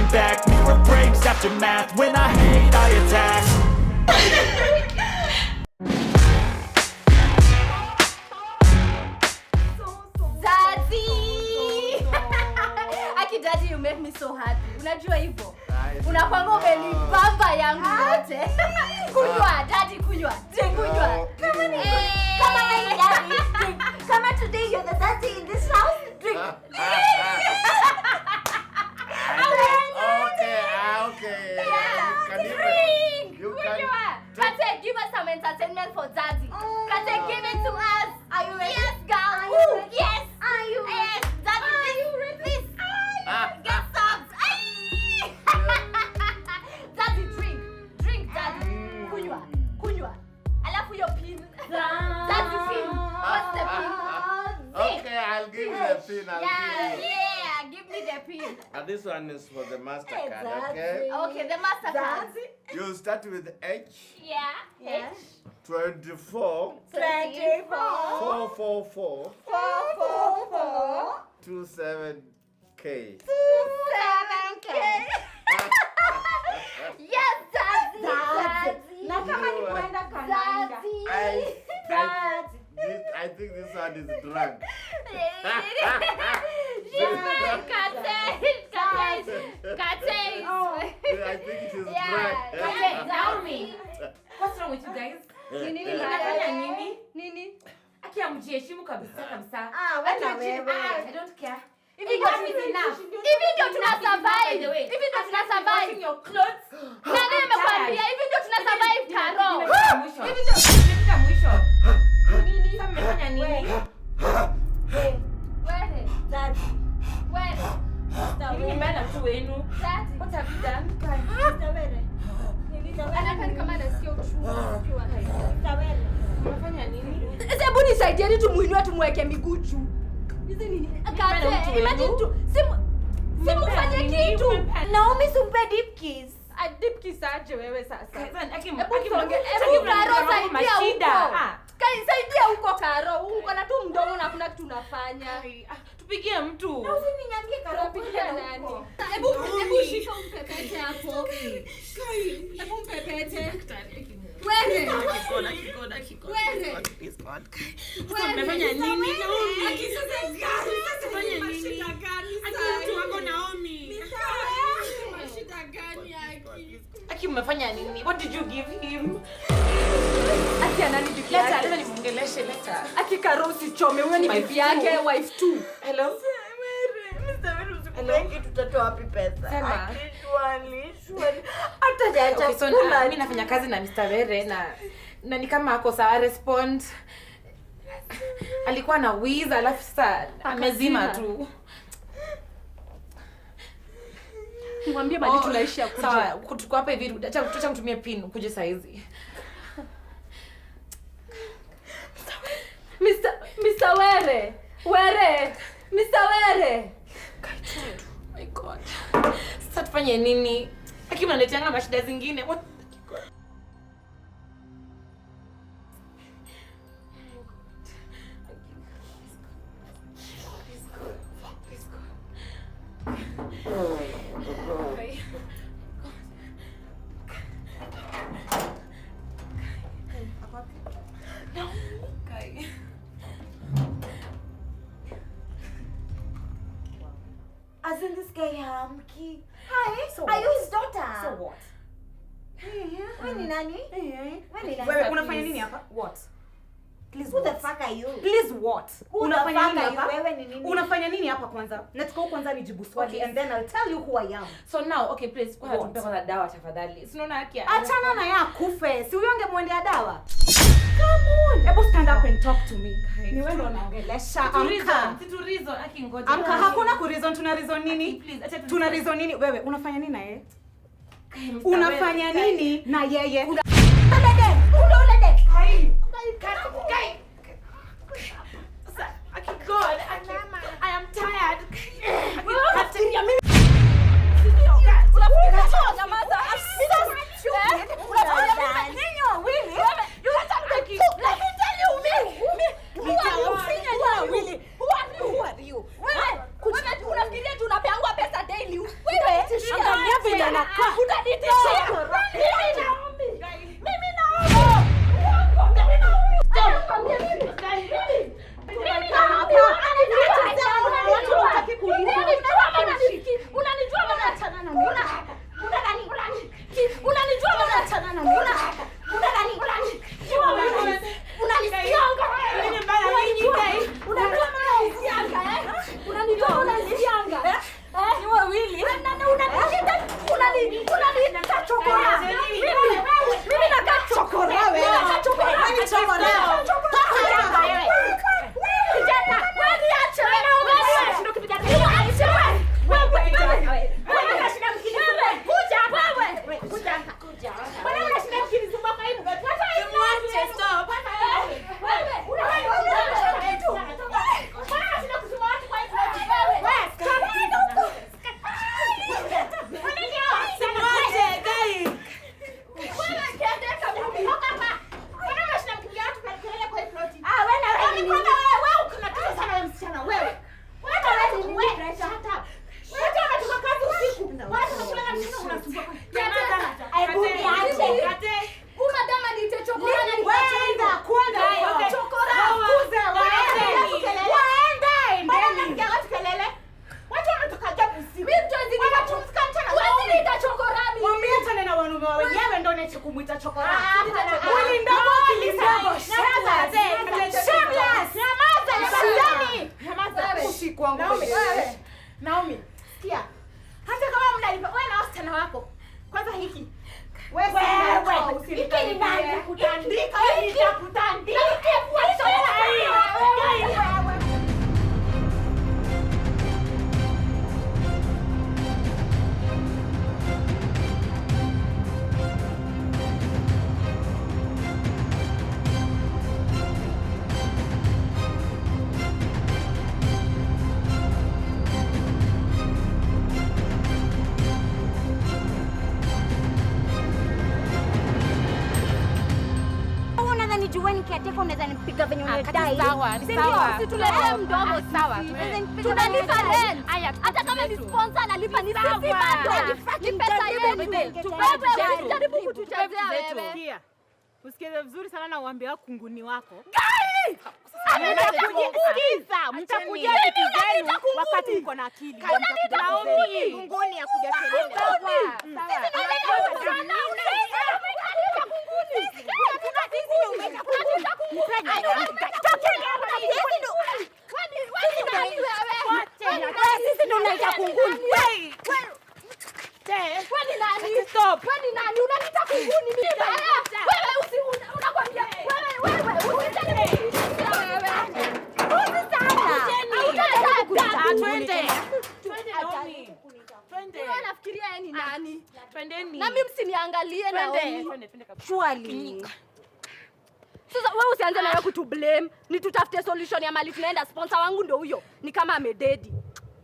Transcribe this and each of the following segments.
Looking back, mirror breaks aftermath. When I hate, I attack. Daddy! Aki daddy, you make me so happy. Unajua hivyo? Unakwanga umenibamba yangu yote. Kunywa, daddy kunywa. Kunywa. Kama ni Eh. kama wewe ni daddy, drink. Kama today you're the daddy in this house, drink. Okay, ah, okay. You can even- Drink! You can Kunywa. Kate, give us some entertainment for daddy. Kate, give it to us. Are you ready? Yes, girl. Are you Ooh, ready? yes. Are you ready? Yes, daddy, please. Please. Get some. Ay! Daddy, drink. Drink, daddy. Kunywa. Kunywa. Alafu your pin. Daddy pin. What's the pin? Okay, I'll give you the pin. I'll Yeah, give you. yeah. Give me the pin. And this one is for the MasterCard, okay? Okay, the MasterCard. You start with H Yeah. Yeah. H. 24 24 444 4 4 4 27K. 7 K. Yes, daddy. Daddy. Na Daddy. kama ni kwenda kanaenda. Daddy. Daddy. I think this one is drunk. She's very Kate. Kate. Kate. I think it is Yeah. drunk. Kate, Naomi. What's wrong with you guys? Nini? Mnafanya nini? Nini? Aki hamjiheshimu kabisa kabisa. Ah, wewe na wewe. I don't care. Hivi Enough is enough. Hivi ndio tuna By the way, survive. Hivi ndio tuna washing survive. your clothes. Nani amekwambia hivi ndio tuna survive, Karo? Nimefika mwisho. Nimefika mwisho. Nini? Sasa mmefanya nini? Wewe. Daddy. Wewe. Nini mbaya na mtu wenu? Daddy. What have you done? Mr. Were. Anakaa ni kama anasikia uchungu. Mr. Were. Mmefanya nini? Sasa hebu nisaidieni tumuinue tumweke miguu juu. Hizi nini? Mbele mtu Kate, wenu. imagine tu simufanye Nini? kitu. Naomi simpe deep kiss. A deep kiss aje wewe sasa. Aki Hebu aki songe, aki hebu Karo mnaniletea saidia mashida. huko. Ah. Kai saidia huko Karo. Uko na tu mdomo na hakuna kitu unafanya. Ah, tupigie mtu. Na usininyambie Karo Unapigia nani? Hebu hebu shika umpepete hapo. Hebu mpepete. Wewe. Wewe. Sasa mmefanya nini? Naomi? Sasa mmefanya nini? Aki mtu wako Naomi. Aki mmefanya nini? What did you give him? Aki anani bibi Leta, yake. leta nimuongeleshe, leta. Aki Karo usichome, huyo ni My bibi yake wife 2. Hello? Benki tutatoa wapi pesa? Sema. Aki surely, surely. Hata Okay, so chakula. mi nafanya kazi na Mr. Were na ni kama ako sawa respond. Alikuwa na wiz alafu sasa amezima tu. Mwambie mali tunaishi ya kuja. Sawa, tuko hapa hivi, acha mtumie pin ukuje saa hizi. Mr. Were. Were. Mr. Were. My God. Sasa tufanye nini? Aki mnaleteanga mashida zingine. What? Kai. As in this guy Hamki. Hi. So Are you what? his daughter? So what? Wewe ni nani? Wewe ni nani? Wewe unafanya nini hapa? What? Please Who the what? fuck are you? Please what? Who the Unafanya fuck nini are you? hapa? Wewe ni nini? Unafanya nini hapa kwanza? Nataka wewe kwanza nijibu swali Okay. and then I'll tell you who I am. So now, okay, please, kwanza What? tumpe kwanza dawa tafadhali. Si unaona haki ya- Achana na ya akufe. Si huyo angemwendea dawa. Come on. Hebu stand up and talk to me. Ni wewe ndo unaongelesha. Si tu Amka. reason, si tu reason, aki ngoja. Amka, hakuna ku reason, tuna reason nini? Please, acha tu- Tuna reason nini? Wewe unafanya nini na yeye? Kai, Mr. Unafanya Were, nini na yeye? Ule dem. Ule ule dem. Kai. Kai. Sasa, aki God, aki, I am tired. Wewe unafikiria mimi Unafikiria nyamaza. Unafikiria mimi Ninyi wawili. You want to Let me tell you me. Me. Who are you? Who are you? Who are you? Who are you? Wewe, wewe unafikiria tunapeangwa pesa daily? Wewe. Angalia vile anakaa. Utanitishia. Mimi Naomi. Mimi Naomi. Uongo. Mimi Naomi. Mimi Naomi. Unanijua mimi achana na mimi. Unanijua mimi achana na mimi. Unanisikianga. Unanijua mimi unanisikianga eh? Unanijua unanisikianga eh? Ni wawili. Unaniita chokora. Mimi nakaa chokora wewe. Mimi nakaa chokora. Wewe ni chokora. Kijana, wewe niache wewe. Niache wewe. Wewe. Wewe unashinda mkinisumbua. Kuja hapa wewe. Kuja hapa. Mbona unashinda mkinisumbua kwa hii mgodi? Hata hii Mwache, stop. Wewe, unashinda kitu. Mbona unashinda kusumbua watu kwa hii mgodi? Wewe, stop. Mwache, guys. Wewe kiendeka mimi. Toka hapa. Mbona unashinda mkipiga watu kelele kwa hii ploti? Ah, wewe na wewe. Yaani kwanza wewe uko na kitu sana wewe msichana wewe. Wewe wewe shut up. Wote wanatoka kazi usiku. Wanatoka kulala mchana unasumbua. Hebu niache. Kate. Huyu madama niite chokora na nipatie Wenda, kwenda huko. Chokora. Wafukuze, waende. Waende, Mbona endeni. mnapiga watu kelele? Watu wanatoka job usiku. Mimi mtu hawezi wanapumzika mchana. Huwezi niita chokora mimi. Wameachana na wanaume wa wenyewe ndio niache kumuita chokora. Ah, Mwili ndogo, akili ndogo. Shameless. Shameless. Nyamaza, nyamazeni. Nyamaza. Usiku wangu. Naomi, wewe. Naomi, sikia. Hata kama mnalipa wewe na wasichana wako. Kwanza hiki. Wewe, Hiki ni nani? Kutandika, wewe nitakutandika. Wewe. Unadhani jueni kiateka unaweza nipiga venye unadai? Sawa, ni Si ndio? sawa. Usituletee mdomo Sawa. sisi. Tunalipa rent. Hata kama ni sponsor analipa ni sisi bado. Ni pesa yetu. Wewe usijaribu kutuchezea wewe. Sikia. Usikize vizuri sana na uambie wao kunguni wako. Sikiza, mtakuja vitu zenu wakati mko na akili. Naomi. Kunguni ya kuja kelele. Sisi ndo unaita kunguni. Wewe ni nani? Wewe ni nani? Unaniita kunguni mimi? Wewe usi unakwambia wewe wewe usijaribu kunitishia wewe. Ah, twende. Twende Naomi. Twende. Wewe unafikiria yeye ni nani? Twendeni. Na mimi msiniangalie Twende. Naomi. Twende, twende kabisa. Surely. Sasa wewe usianze na wewe kutu blame. Ni tutafute solution ya mali tunaenda. Sponsor wangu ndio huyo. Ni kama amededi.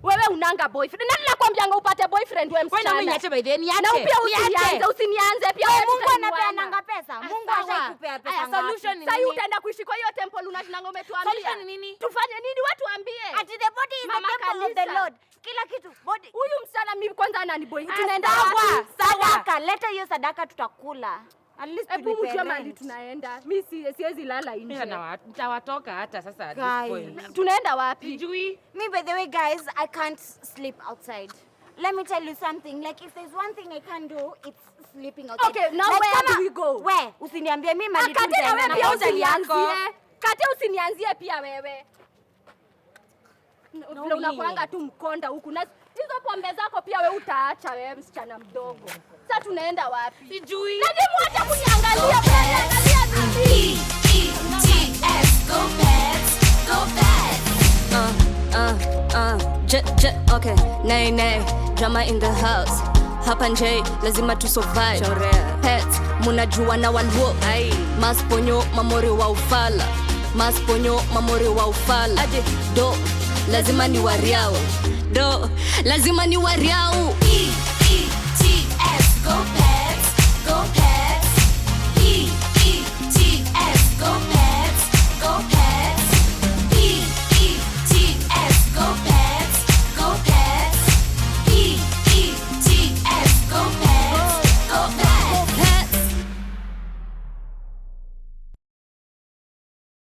Wewe unanga boyfriend. Nani nakwambianga upate boyfriend wewe Wewe msichana? Naomi niache by the way, niache. Na pia Niache. usinianze, usinianze pia wewe Mungu tutainuana. anapeananga pesa. Mungu Sawa. ashaikupea pesa Aya, ngapi? solution ni Sasa nini? utaenda kuishi kwa hiyo temple unashinanga umetuambia. Solution ni nini? Tufanye nini? Watu waambie. Ati the body is the Mama temple of the Kalisa. Lord. Kila kitu body. Huyu msichana mimi kwanza ananiboi. Tunaenda Sawa, wapi? sawa. Sadaka, leta hiyo sadaka tutakula. At least Hebu tulipe mjue mahali rent. tunaenda. Mimi siwezi lala Mimi nje. nitawatoka hata sasa at this Guys. point. Tunaenda wapi? Sijui. Me, by the way, guys, I can't sleep outside. Let me tell you something. Like, if there's one thing I can do, it's sleeping outside. Okay, now like, where do we go? Where? Usiniambie mimi mali tu Kate na nitaenda wewe na pia hoteli yako. usinianzie. Kate usinianzie pia wewe. Vile unakuanga tu mkonda huku na hizo pombe zako pia wewe utaacha wewe msichana mdogo. Sasa tunaenda wapi? Sijui. Nani mwacha kuniangalia, mnaniangalia mimi. E-T-S, go Pets, go Pets. J, J, okay. Nay, nay, drama in the house. Hapa nje, lazima tu survive. Pets, munajua na waluo. Masponyo, mamori wa ufala. Masponyo, mamori wa ufala. Aje, do, lazima ni wariao. Do, lazima ni wariao. E